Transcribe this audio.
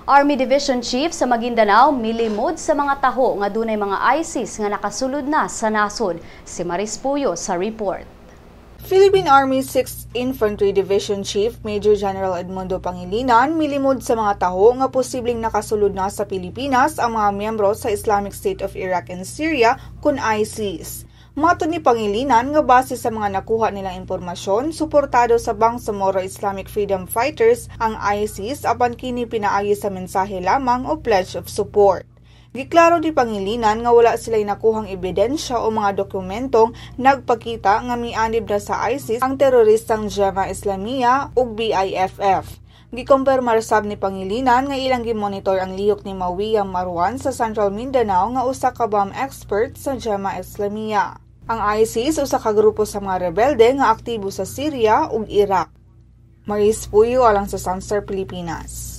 Army Division Chief sa Maguindanao milimod sa mga taho nga dunay mga ISIS nga nakasulod na sa nasod. Si Maris Puyo sa report. Philippine Army 6th Infantry Division Chief Major General Edmundo Pangilinan milimod sa mga taho nga posibleng nakasulod na sa Pilipinas ang mga miyembro sa Islamic State of Iraq and Syria kun ISIS. Matod ni Pangilinan nga base sa mga nakuha nilang impormasyon, suportado sa Bangsamoro Islamic Freedom Fighters ang ISIS apan kini pinaagi sa mensahe lamang o pledge of support. Giklaro ni Pangilinan nga wala sila'y nakuhang ebidensya o mga dokumentong nagpakita nga mianib na sa ISIS ang teroristang Jemaah Islamiyah ug BIFF. Gikumpirmar sab ni Pangilinan nga ilang gimonitor ang lihok ni Mawiya Marwan sa Central Mindanao nga usa ka bomb expert sa Jemaah Islamiyah. Ang ISIS usa ka grupo sa mga rebelde nga aktibo sa Syria ug Iraq. Maris Puyo alang sa Sunstar Pilipinas.